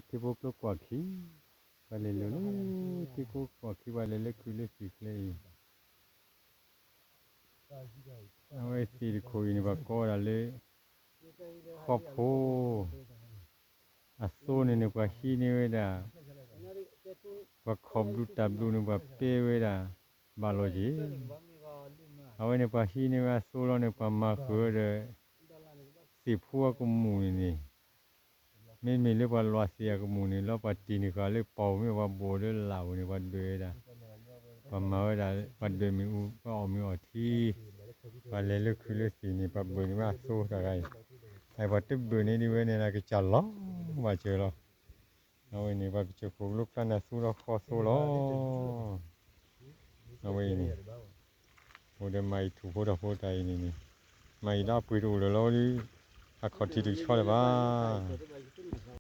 ထံဖိကျိကွၢ်ခံ, ပှၤလဲၤလၢ ထံဖိကျိကွၢ်ခံ ပှၤလဲၤလၢခုးလၢသံၣ်ကျဲအံၤ, အဝဲသ့ၣ်တခိၣ်အံၤန့ၣ် ပှၤကိးဒၣ်လၢ ဃီဖိ အသိန့ၣ်န့ၣ် ပှၤဟံးန့ၢ်ဝဲဒၣ်, ပှၤခီၣ်ဘျုးတၢ်ဘျုးန့ၣ် ပှၤပဲဝဲဒၣ် ဘၣ်လီၤက့ၤ, အဝဲန့ၣ်ပှၤဟံးန့ၢ်ဝဲအသိလီၤန့ၣ် ပှၤမၤဃုာ်ဝဲဒီး သ့ၣ်ဖိအကမူၣ်န့ၣ်န့ၣ်, မ့မ့ၢ်လၢပှၤလွးသ့ၣ်အကမူၣ်န့ၣ် လီၤပှၤတ့ၢ်န့ၢ်ဃာ်လၢပီၣ်မ့ၢ်ပှၤဘိၣ်လၢလၣ်ပူၤန့ၣ် ပှၤဒွဲၣ်ဝဲဒၣ်, ပှၤမၤဝဲဒၣ် ပှၤဒွဲၣ်မ့ၣ်အူ ပှၤအီၣ်မ့ၤအီထံ, ပှၤလဲၤလၢခုးလၢသံၣ်န့ၣ် ပှၤဘုးန့ၢ်ဘၣ်အသိတဂၤအံၤ, ပှၤတဘုးန့ၢ်ဒ်ဝဲန့ၣ် ကစၢ်လီၤဘၣ်စၢၤလီၤ. အဝဲန့ၣ် ပှၤကစၢၢ်ခိၣ်ကလိကျါန့ၣ် သူလီၤဃီသိလီၤ. အဝဲအံၤန့ၣ် အိၣ်ဒီးမၤအံၤထူၣ်ဖိတၢ်ဖိတၢ်အံၤန့ၣ်န့ၣ်, မၤအံၤလၢအပှ့ၤတအိၣ်လၢၤလီၤဒုး, အခီၣ်ထံးတကဆီလၢၤဘၣ်.